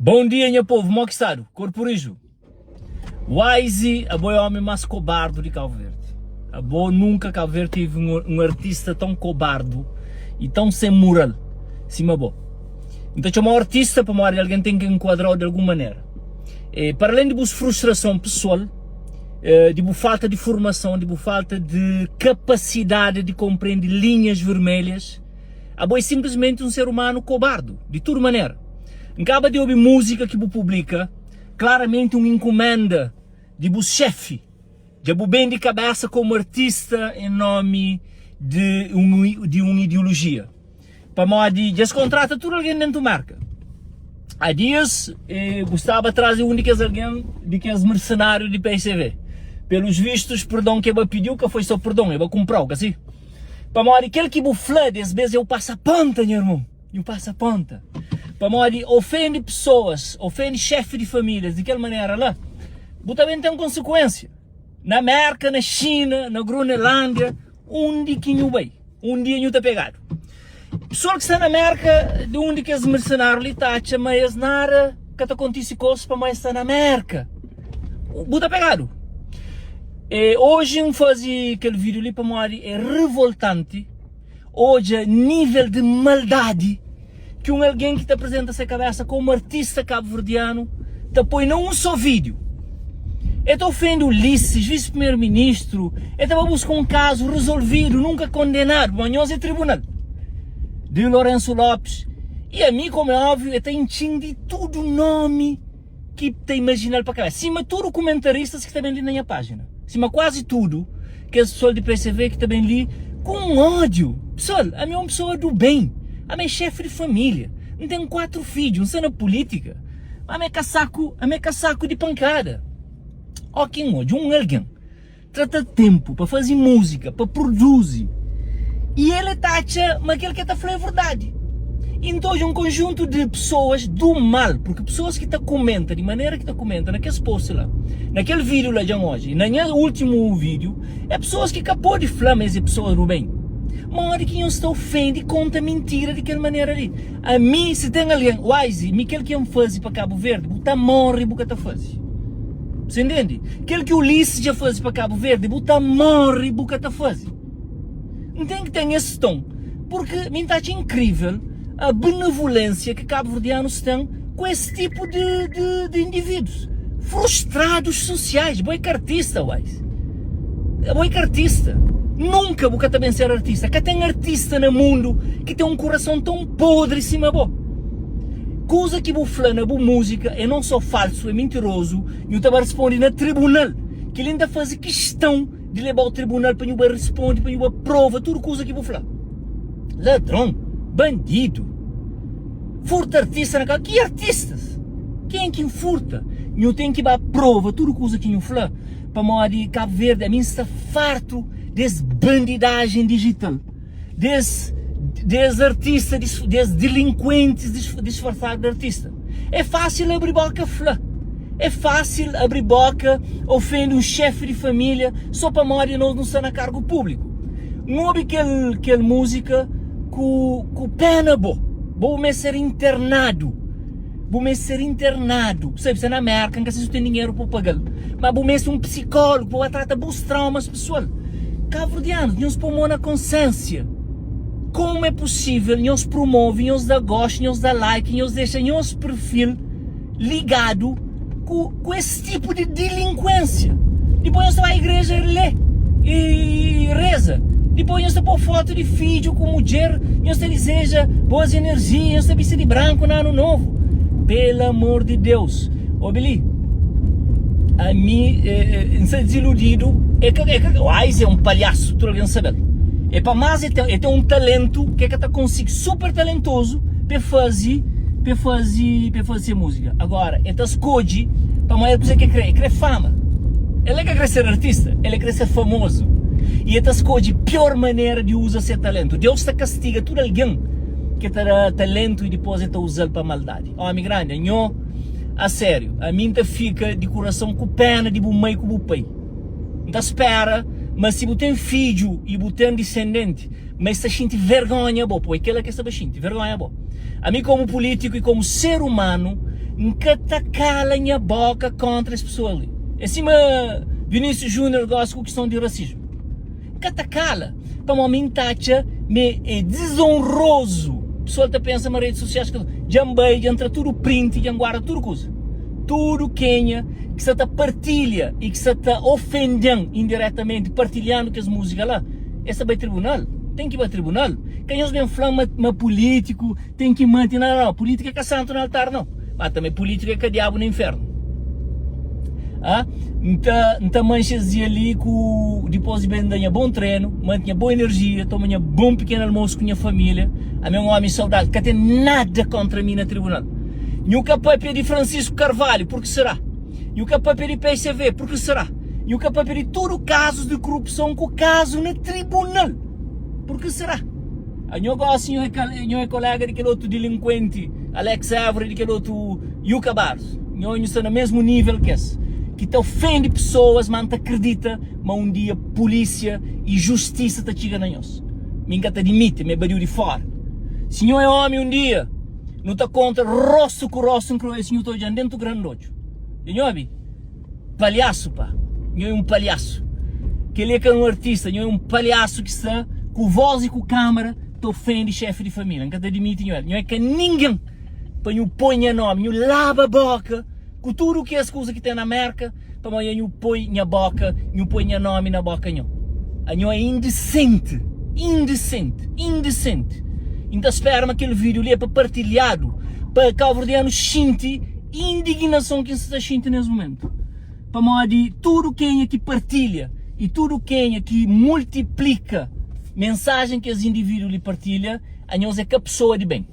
Bom dia nha povo, mo ki stadu? Korpu riju. Wise, abo é homi mas kobardu di Cabo Verde. Abo nunka Cabo Verde tive um, um artista tão kobardu e tão sem moral sima bo. N ta txomau artista pamodi algen ten ki enkuadrau di algun manera. E, para além di bus frustrason pesoal, eh, di bu falta di formason, di bu falta di kapasidadi di komprendi linhas vermelhas, Abo é simplesmenti un ser umanu kobardu, di tudu manera. N kaba di obi múzika ki bu publika, klaramenti un inkumenda di bu xefi. Dja bu bendi kabesa komu artista en nomi di un di un ideolojia. Pamodi dja es kontrata tudu algen dentu marka. Há dias bu staba atrás di un di kes algen di kes mersenáriu di PSV. Pelos vistos, perdon ki e ba pidiu ka foi só perdon, e ba kunprau, ka si? Pamodi kel ki bu fla des bes eu pasa ponta nha irmon, nhu pasa ponta. Pamodi ofende pesoas, ofende xefi di familias di kel manera la, bu ta ben ten konsekuensia. Na Merka, na Xina, na Gronelandia, undi ki nhu bai, un dia nhu ta pegadu. Pesoal ki sta na Merka, di undi kes mersenariu li ta atxa ma es nada ka ta kontise ku es pamodi es sta na Merka. Bu ta pegadu. E oji N faze kel vídiu li pamodi é revoltanti odja nível di maldadi ki un algen ki ta aprizenta se kabésa komu artista kabuverdianu ta poi na un sô vídiu. El ta ofende Ulisses, visi-primeru-ministru, el ta ba buska un kazu rezolvidu, nunka kondenadu, pamodi nhos é tribunal. Di Lourenço Lopes, i ami, komu é óbviu, el ta intxin di tudu nómi. ki ta imajinal pa kabesa sima tudu kumentaristas ki ta ben li na nha pajina sima kuazi tudu kes pessoal di PCV ki ta ben li ku un odiu pessoal ami é un pessoa du ben ami é xefi di familia N ten 4 fidju N sta na pulitika ami é kasaku ami é kasaku di pankada ó ki N odja un algen Tra ta tempu pa fazi múzika, pa produzi i el e ta atxa ma kel ke ta fla é verdadi. I N ta odja un konjuntu di pesoas du mal, purki pesoas ki ta kumenta di manera ki ta kumenta na kes post la, na kel vídiu la dja N odja, i na nha últimu vídiu, é pesoas ki ka pode fla ma es é pesoas du ben. Modi ki nhos ta ofende i konta mintira di kel manera li? Ami, si ten algen, Wise, mi kel ki N fazi pa Kabu Verdi, bu ta morre bu ka ta fazi. Você entende? Kel ki Ulisses dja faze pa Cabo Verde, bu ta morre bu ka ta faze. N ten ki ten esse tom, porque mi ta atxa incrível a benevolência que cabo-verdianos ten ku esse tipo de, de, de indivíduos. Frustrados sociais. Bo é que artista, Wise. Bo é que artista. Nunca bu ka ta ben ser artista. Ka ten artista na mundo ki ten um coração tão podre sima bo. Kuza ki bu fla na bu múzika é non só falsu, é mintirozu, nhu ta ba risponde na tribunal. Kel-li N ta faze kistãu di leba-u tribunal pa nhu ba risponde, pa nhu ba prova tudu kuza ki bu fla. Ladron, bandidu, furta artista na ka. Ki artistas? Ken ki furta? Nhu ten ki ba prova tudu kuza ki nhu fla, pamodi Kabu Verdi, ami N sta fartu des bandidajen dijital. Des des artista des delinkuentis disfarsadu di artista. É fásil abri boka fla. É fásil abri boka ofende un xefi di família só pamodi nos nu sta na kargu públiku. N obi kel kel múzika ku ku pena bo. Bo meste ser internadu. Bu meste ser internadu. Bu sabe, sta na Merka, N ka se si bu ten dinheru pa bu paga-l. Ma bu meste un psikólogu pa bu ba trata bus traumas pesoal. Kabuverdianus, nhos pô mô na konsénsia. Komu é pusível nhos promove, nhos da gostu, nhos da like, nhos dexa nhos perfil ligadu ku ku es tipu di dilinkuénsia? Dipôs nhos ta bai igreja lé i reza. Dipôs nhos ta pô fotu di fidju ku mudjer, nhos ta dizeja boas enerjia, nhos ta bisti di branku na anu novu. Pela amor di Deus! Obi li, ami N sta diziludidu, e ka, e ka, Wise é un palhasu, tudu algen sabe-l. E pa más e ten, e ten un talentu ki e ka ta konsigi, super talentozu pa e faze, pa e faze, pa e faze se múzika. Agora, e ta skodje pamodi el kuzê ki e kre, e kre fama. El ka kre ser artista, el kre ser famozu. I e ta skodje pior manera di uza se talentu. Deus ta kastiga tudu algen ki ta da talentu i dipôs e ta uza-l pa maldadi. Ómi grandi, anho, a sériu, ami N ta fika di kurason ku péna di bu mai ku bu pai. N ta spera ma si bu ten fidju i bu ten disendenti, ma es ta xinti vergónha bo, poi kel-la ki es ta ba xinti, vergónha bo. Ami komu pulítiku i komu ser umanu, N ka ta kala nha boka kontra es pesoa li. É sima Vinicius Junior gosi ku kiston di rasismu. N ka ta kala, pamodi mi N ta atxa ma é dizonrozu. Pesoal ta pensa ma redes sosiais ka. Dja N bai, dja N tra tudu print, dja N guarda tudu kuza. Tudu kenha ki sa ta partilha i ki sa ta ofende-m indiretamenti partilhandu kes múzika la, es ta bai tribunal. Ten ki bai tribunal. Ka nhos ben fla-m ma ma pulítiku ten ki mante. Nau, nau, pulítika é ka santu na altar, nau. Ma tanbe pulítika é ka diabu na infernu. Ah, N ta, N ta manxe es dia li ku dipôs di ben da nha bon trenu, mante nha bon enerjia, toma nha bon pikenu almosu ku nha família. Ami é un ómi saudável, ka ten nada kóntra mi na tribunal. Nhu ka papia di Francisco Carvalho, por que será? Nhu ka papia di PSV, por que será? Nhu ka papia di tudu kazus di korupson ku kazu na tribunal, por que será? Anho gosi nhu é nhu é kolega di kel otu dilinkuenti Alex Évora i di kel otu Yuka Barros. Nho nhu sta na mesmu nível ki es, ki ta ofende pesoas, ma N ta kridita ma un dia pulísia i justisa ta txiga na nhos. Mi N ka ta dimiti ma é badiu di fora. Si nho é omi un dia nu ta kontra rostu ku rostu N kre oja si nhu ta odja-m dentu grandi odju. Dja nho obi? Palhasu pá, nho é um palhasu. Keli é ka um artista, nho é um palhasu ki sta ku voz e ku câmara ta ofende chefe di família. N ka ta admiti nho el. Nho é ka ninguém pa nhu poi nha nomi, nhu laba boka ku tudu kes kuza ki ten na Merka pamodi nhu poi nha boka, nhu poi nha nomi na boka nho. Anho é indesente, indesente, indesente. N ta spera ma kel vídeo li é pa partilhadu pa kabuverdianu xinti Indignason ki N sta ta xinti nes mumentu, pamodi tudu kenha ki partilha i tudu kenha ki multiplika mensajen ki es individu li partilha, anhos é ka pesoa di ben.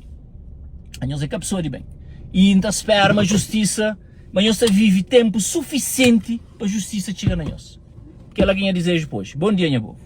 Anhos é ka pesoa di ben. I N ta spera ma justisa, ma nhos ta vive tenpu sufisienti pa justisa txiga na nhos. Kela ki nha dizeju pa oji. Bon dia nha povu.